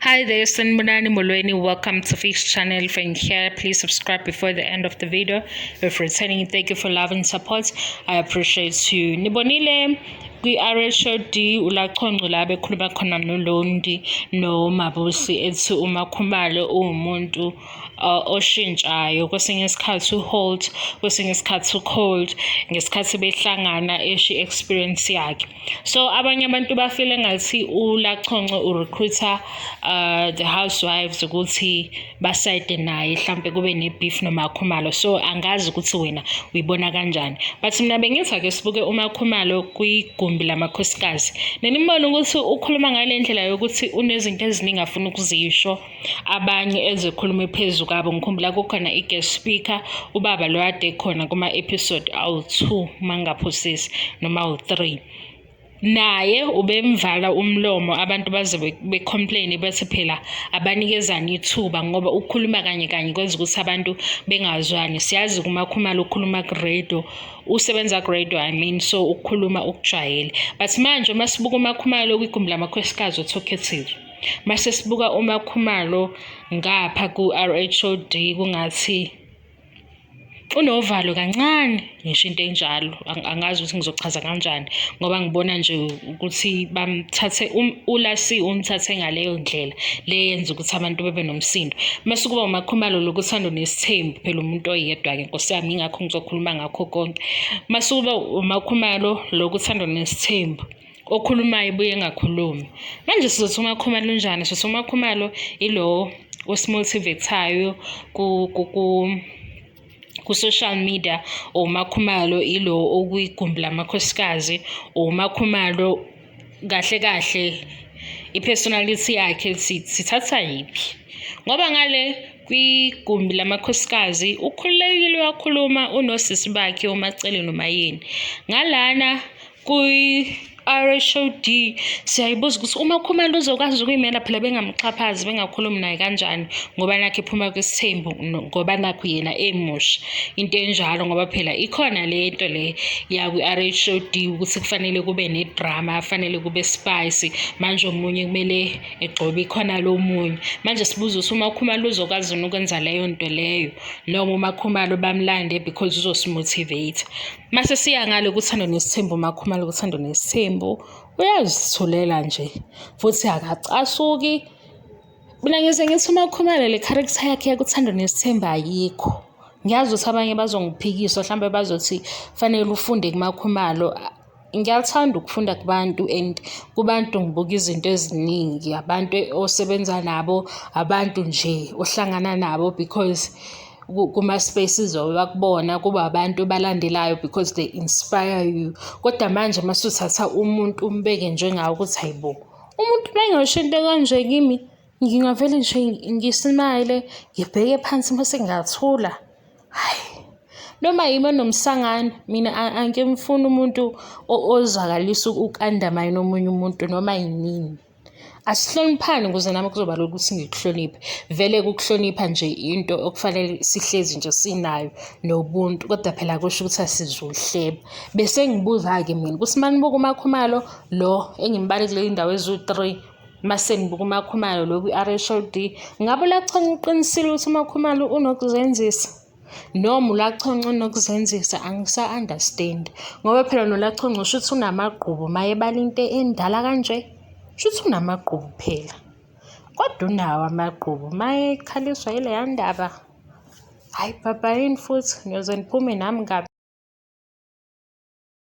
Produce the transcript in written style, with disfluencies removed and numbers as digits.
Hi there, Sanibonani Molweni. Welcome to Fish Channel. If you're here, please subscribe before the end of the video. If returning, thank you for love and support. I appreciate you. Nibonile kwi-RHOD uLaConco la bekhuluma khona noLondi noMabusi ethi uMakhumalo uwumuntu oshintshayo, kwesinye isikhathi u-hot, kwesinye isikhathi u-cold, ngesikhathi behlangana esho i-experience yakhe. So abanye abantu bafile ngathi uLaConco urecruiter the housewives ukuthi basayide naye, hlampe kube ne-beef noMakhumalo. So angazi ukuthi wena uyibona kanjani, but mina bengithi ake sibuke uMakhumalo kwigumbi lamakhosikazi, nenimbona ukuthi ukhuluma ngale ndlela yokuthi unezinto eziningi afuna ukuzisho abanye ezikhulume phezu kwabo. Ngikhumbula kukhona i-guest speaker, ubaba lo ade khona kuma-episode awu-2 mangaphosisi noma awu-3, naye ubemvala umlomo, abantu baze becomplain bethi phela abanikezani ithuba ngoba ukukhuluma kanye kanye kwenza ukuthi abantu bengazwani. Siyazi kuMakhumalo ukhuluma ku-radio, usebenza ku-radio, I mean, so ukukhuluma ukujwayele. But manje uma sibuka uMakhumalo kwigumbi lamakhosikazi, talkative, mase sibuka uMakhumalo ngapha ku-RHOD kungathi unovalo kancane, ngisho into enjalo. Angazi ukuthi ngizochaza kanjani ngoba ngibona nje ukuthi bamthathe uLasi umthathe ngaleyo ndlela le yenza ukuthi abantu bebe nomsindo. Mase kuba uMakhumalo lokuthando nesithembu, phela umuntu oyedwa-ke, nkosi yami, ingakho ngizokhuluma ngakho konke. Mase kuba uMakhumalo lokuthando nesithembu okhulumayo ebuye engakhulumi. Manje sizothi uMakhumalo unjani? Sizothi uMakhumalo ilo osimotivateayo ku-social media, or uMakhumalo ilo okwigumbi lamakhosikazi, or uMakhumalo kahle kahle i-personality yakhe sithatha yiphi? Ngoba ngale kwigumbi lamakhosikazi ukhululekile, uyakhuluma, unosisi bakhe uMacele noMayeni. Ngalana kwi-RHOD siyayibuza ukuthi uMakhumalo uzokwazi ukuyimela phela bengamxhaphazi, bengakhulumi naye kanjani, ngoba nakho ephuma kwisithembu, ngoba nakho yena emusha, into enjalo, ngoba phela ikhona le nto le yakwi-RHOD ukuthi kufanele kube ne-drama, kufanele kube spicy. Manje omunye kumele egxobe ikhona lomunye. Manje sibuza ukuthi uMakhumalo uzokwazi yini ukwenza leyo nto leyo, noma uMakhumalo bamlande because uzosimotivate. Mase siya ngale kuThando Nesithembu, uMakhumalo kuThando Nesithembu uyazithulela nje futhi akacasuki. Mina ngize ngithi uMakhumalo le character yakhe yakuThando Nesithembu ayikho. Ngiyazi ukuthi abanye bazongiphikisa, mhlawumbe bazothi fanele ufunde kuMakhumalo. Ngiyathanda ukufunda kubantu, and kubantu ngibuka izinto eziningi, abantu osebenza nabo, abantu nje ohlangana nabo, because kuma-spaces bakubona kuba abantu balandelayo because they inspire you. Kodwa manje masuthatha umuntu umbeke njengawe ukuthi hayibo, umuntu mengasho into kanje kimi, ngingavele nje ngismile, ngibheke phansi mase ngiyathula. Hhayi, noma yimi onomsangano, mina angimfuni umuntu ozwakalisa uku-undermine omunye umuntu noma yinini. Asihloniphane ukuze nami kuzoba lula ukuthi ngikuhloniphe. Vele ukuhlonipha nje into okufanele sihlezi nje sinayo nobuntu, kodwa phela akusho ukuthi asizuhleba. Bese ngibuza-ke mina ukuthi uma nibuka uMakhumalo lo engimbale kule ndawo eziwu-3, mase nibuka uMakhumalo lo kwi-RHOD, ngabe uLaConco uqinisile ukuthi uMakhumalo unokuzenzisa? Noma uLaConco unokuzenzisa? Angisa-understand. Ngoba phela noLaConco shuthi unamagqubu mayebala into endala kanje, shuthi unamagqubu phela. Kodwa unawo amagqubu mayekhaliswa yileya ndaba. Hhayi baba, yini futhi ngiyoze niphume nami kabi.